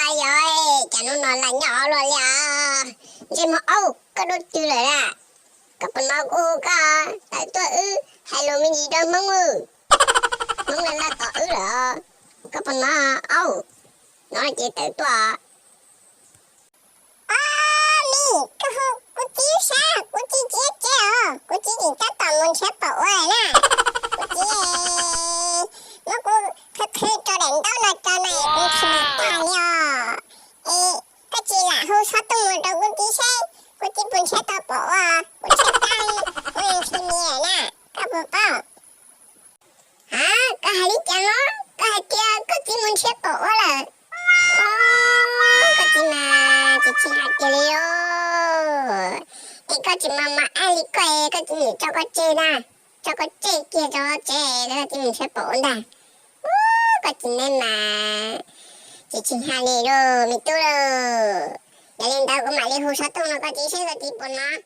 Yog, cas hnub no lam nyob luaj li os? Ntsej muag aub, koj dua twg lawm a? Koj puas hnov kuv hu koj tawm tuaj wb hais lus me ntsis rau Hmoob? Hmoob laj laj tos wb lawm. Koj puas hnov aub? Hnov ces tawm tuaj. Ob, Mim, koj hu kuv txiv sav, kuv txiv tsev tsev os, kuv txiv tseem tab tom mus nrhiav pom ua na. Kuv txiv muab kuv qhwv qhwv rau daim ntaub no tso na, kuv tsis mag tag li os. Es koj tsis lam hu xov tooj mus rau kuv txiv seb kuv txiv puas nrhiav tau pom ua, kuv nrhiav tag, kuv nqhis mis na, koj puas paub? Ha, koj hais li cas no? Koj hais tias koj txiv mus nrhiav pom ua lawm? Os, koj txiv mas tsis tsis hais tias li os. Es koj tsis mas mas ab li koj, koj txiv niam tso koj tseg ntag, tso koj tseg kiag rau tsev, koj txiv mus nrhiav pom ua ntag. Ub, koj txiv neej mas tsis tsis hais li lauj me tub lauj. Yog li ntawd kuv mam li hu xov tooj no koj txiv seb koj txiv puas hnov.